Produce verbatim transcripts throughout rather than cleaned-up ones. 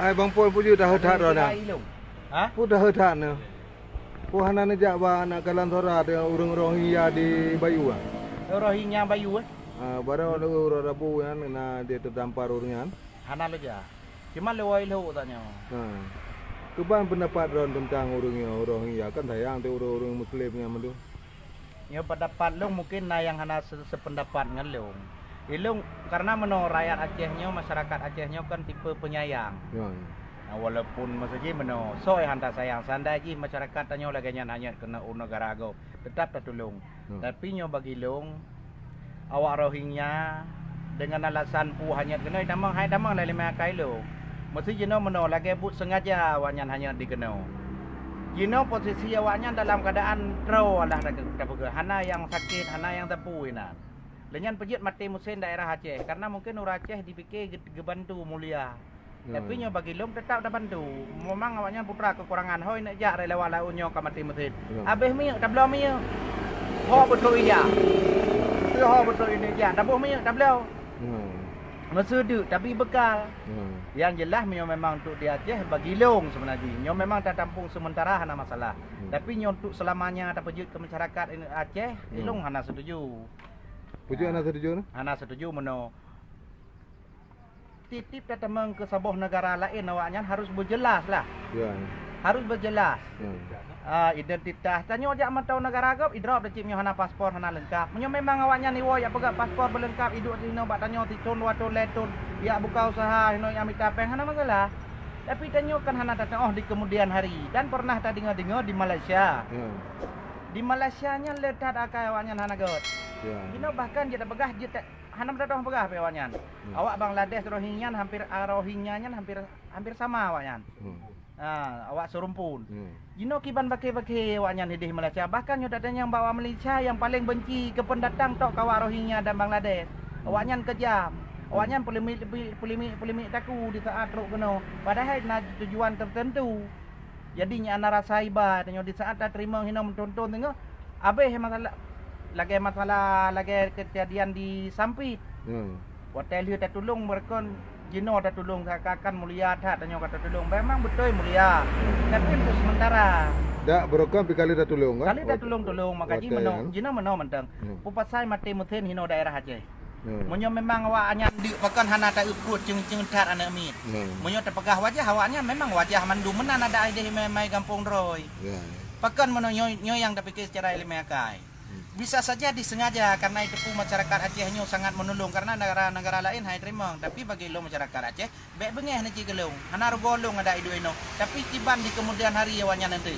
Hai Bang Pon, peue jeuet daheuet that droeneuh? Ha? Peue daheuet that nyoe? Peue hana neujak bak aneuk kalon Sora teuh ureuëng Rohingya di Bayu, ah? Rohingya Bayu, eh? Ah, barô lôn uroe Rabu nyan na di teudampar ureuëng nyan. Hana lôn jak. Cuma lôn woe lhok tanyoe. Ha. Kiban peundapat droen teuntang ureuëng nyoe, Rohingya? Kan sayang teuh ureuëng-ureuëng Muslim nyan mandum. Nyoe, pendapat lôn mungkin na nyang hana se-, sependapat ngon lôn. Ilôn, karena meunoe rakyat Aceh nyoe, masyarakat Aceh nyoe kan tipe penyayang. Ya, ya. Nah, walaupun masa jih meunoe, soe hana sayang, seandai jih masyarakat tanyoe lagée nyan hanyut keuneuk u neugara gob, teutap tatulông. Ya. Tapi nyoe bagi lôn, awak Rohingya dengan alasan peue hanyut keunoe tamong, hai tamong lé limai akai lôn. Meusi jinoe meunoe lagée buet sengaja awaknyan hanyut dikeunoe. Jinoe posisi awaknyan dalam keuadaan troe, alah tapeugah, hana nyang sakét, hana nyang teupue inan. Lé nyan peujeuet maté meusén daerah Aceh, karena mungken ureuëng Aceh dipike geubantu mulia. Ya, tapi nyoe bagi lôn teutap tabantu. Memang awaknyan putra keukurangan, hôi neuk jak rot lewat laôt nyoe ka maté meusén. Ya. Abéh minyeuk, tabloe minyeuk. Ho beutôi ija. Ho beutôi neuk jak, taboh minyeuk, tabloe. Ya. Meuseudeuk, tabi beukal. Ya. Yang jelas, nyoe memang untuk di Aceh bagi lôn seubeuna jih. Nyoe memang tatampung sementara hana masalah. Hmm. Tapi nyoe untuk selamanya tapeujeuet keu masyarakat Aceh, hmm, ilôn hana setuju. Peujeuet hana setuju, nah? Hana setuju meunoe. Tiep-tiep tatamong keu saboh neugara laén awaknyan harus beujeulaih lah. Ya. Harus beujeulaih. Ya. Ah, identitas. Tanyoe jak mantong neugara gob, idrob dah cit nyoe hana paspor, hana leungkap. Meunyoe memang awaknyan iwoe jak peugah paspor beuleungkap, iduek sinoe bak tanyoe sithon, dua thon, lhée thon, jak buka usaha, sinoe jak mita péng, hana masalah. Tapi tanyoe kan hana tateuoh di kemudian hari dan pernah tadeungoe-deungoe di Malaysia. Ya. Di Malaysia nyan le that akai awaknyan hana göt. Ya. Inoe bahkan jeuet tapeugah jeuet hana meudodoh peugah pih awaknyan. Hmm. Awak Bangladesh Rohingya nyan hampir, ah, Rohingya nyan hampir, hampir sama awaknyan. Hmm. Ha, awak seurumpun. Hmm. Jinoe kiban bakée-bakée awaknyan idéh Malaysia. Bahkan nyoe tatanyong bak awak Malaysia nyang paleng benci keu peundatang tok keu awak Rohingya dan Bangladesh. Hmm. Awaknyan keujam. Hmm. Awaknyan peulimik, peulimik, peulimik taku di saat trok keunoe. Padahai na tujuan teuteuntu. Jadi nyan na rasa iba tanyoe di saat tateurimong hinoe meuthon-thon teungoh. Abéh masalah, lagée masalah, lagée keujadian di Sampit. Hmm. Watée lheueh tatulông, beureukan jinoe tatulông, seakan-akan mulia that tanyoe ka tatulông. Memang beutôi mulia, tapi untuk sementara. Dak, beureukan pih kali tatulông, kan? Kali tatulông-tulông, maka jih watée meunoe, nyan, jinoe meunoe mantong. Hmm. Peue pasai maté meusén hinoe daerah Aceh. Hmm. Meunyoe memang awaknyan deuk, pakon hana ta-eu pruet ceueng-ceueng that aneuk miet. Hmm. Meunyoe tapeugah wajah awaknyan, memang wajah mandum meunan adak idéh mai, mai gampông droe. Ya, ya. Pakon meunoe nyoe, nyoe nyang tapike secara ileumé akai. Hmm. Bisa saja disengaja karena iteupeue masyarakat Aceh nyoe sangat meunulông karena negara-negara laén hai teurimong, tapi bagi lôn masyarakat Aceh, bék beungéh na cit keu lôn, hana rugoe lôn adak iduek inoe, tapi kiban di kemudian hari awaknyan nanti.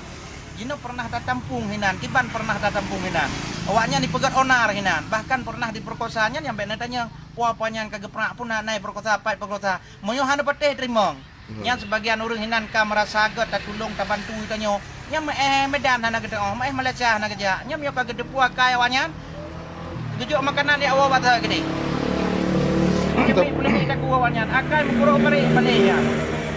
Jinoe pernah tatampung hinan, kiban pernah tatampung hinan. Awaknyan dipeugét onar hinan, bahkan pernah diperkosa, nyan nyang bék neutanyong, peue apa nyan ka geupeurak puna nai perkosa, pat perkosa. Meunyoe hana patéh teurimong. Hmm. Nyan sebagian ureuëng hinan ka meurasa gét tatulông, tabantu tanyoe. Nyan meuéh Medan hana geuteuoh, meuéh Malaysia hana geujak. Nyan meunyoe ka geuteupeue akai awaknyan, geujok makanan di awak basa keudeh. Mantap. Jeuet puléh taku awaknyan, akai meukurok bareh balée nyan.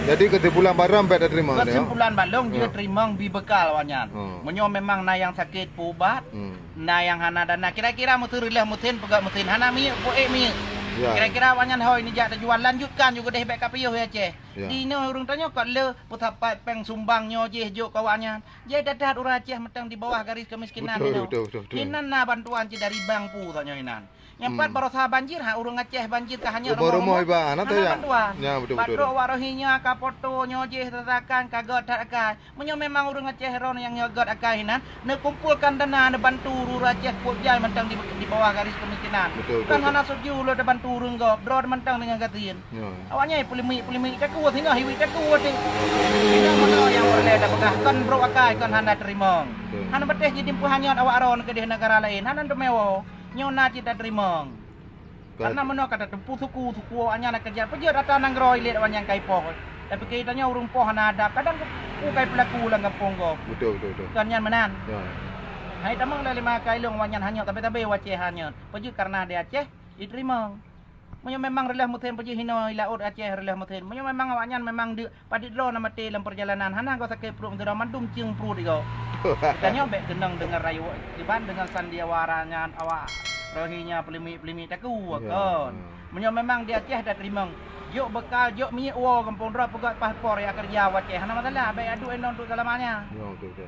Jadi keusimpulan barang bék tateurimong, ya? Keusimpulan balong, hmm, jeuet teurimong bi beukal awaknyan. Hmm. Meunyoe memang na nyang sakét peuubat, hmm, na nyang hana dana, kira-kira meuseu reuloh meusén peugah meusén, hana minyeuk peuék minyeuk. Ya. Kira-kira awaknyan hôi neujak teujuan, lanjutkan ju keudeh bék ka piôh ya Aceh. Ya. Di inoe ureuëng tanyoe kot le peusapat péng sumbang nyoe jih jok keu awaknyan. Jai that-that ureuëng Aceh mantong di bawah garis kemiskinan. Betul, betul, betul, betul. Inan na bantuan cit dari bank pu tanyoe inan. Nyang pat, hmm, barosa banjir, ha, ureuëng Aceh banjir ka hanyut rumoh-rumoh iba, hana bantuan. Ya, betul, betul. Pat trok awak Rohingya ka poto nyoe jih tatakan ka gét that akai. Meunyoe memang ureuëng Aceh ron nyang nyoe gét akai inan, neukumpolkan dana, neubantu ureuëng Aceh kuat jai mantong di, di bawah garis kemiskinan. Betul, betul, betul. Kan hana setuju lôn tabantu ureuëng gob, droe mantong deungon gasien. Ya. Awaknyan peulimik-peulimik taku, singoh hiwit taku teuh. Inong meunoe nyang peureulée tapeugah, kon brok akai, kon hana teurimong. Betul. Hana patéh jidimpeue hanyot awak ron keudeh negara laén, hana teumé woe. Nyoe na cit tateurimong. Ka- Karena meunoe ka tateupeue suku, suku awaknyan na keujat. Peujeuet atra nanggroe ilét awaknyan ka ipoh. Tapi keu tanyoe ureuëng poh hana adab, kadang ku kai peulaku lam gampông gob. Betul, betul, betul. Kon nyan meunan. Ya. Hai tamong lé limai akai lôn awaknyan hanyot, tapi-tapi wacée hanyot. Peujeuet karena di Aceh, iteurimong. Meunyoe memang reuloh meusén peujeuet hinoe i laôt Aceh reuloh meusén. Meunyoe memang awaknyan memang deuk padit droe na maté lam peurjalanan, hana goe sakét pruet meudroe mandum cieng pruet igoe. Geutanyoe bék keunong deungon rayeuk kiban deungon sandiwara nyan awak Rohingya peulimik-peulimik taku, ya, kon. Ya. Meunyoe memang di Aceh tateurimong, Jok beukal, jok minyeuk woe gampông droe, peugöt paspor jak keureuja u Aceh. Hana masalah, bèk adu inong untuk selamanya. Ya, oke, oke.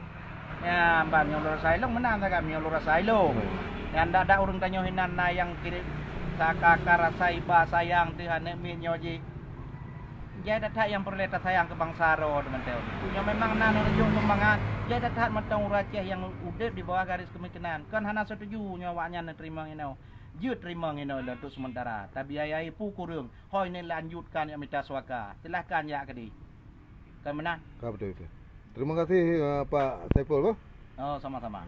Ya, ban nyang lôn rasa ilong meunan sagai, nyang lôn rasa ilong. Nyang dak-dak ureueng tanyoe hinan na nyang kirém saka-ka rasa iba sayang teuh aneuk miet nyoe jih. Jai that-that nyang peureulèe tasayang keu bansa droe teumantong. Nyoe memang na neureujoh sumbangan, jai that-that mantong ureueng Aceh nyang udép di bawah garis kemiskinan. Kon hana setuju nyoe awaknyan neuteurimong inoe. Jeuet teurimong inoe lôn untuk sementara. Tabiaya peue kureueng, hôi neulanjutkan jak mita suaka. Silahkan jak keudeh. Kon meunan? Ka beutôi, beutôi. Terima kasih, eh, Pak Saiful, boh. Oh, sama-sama.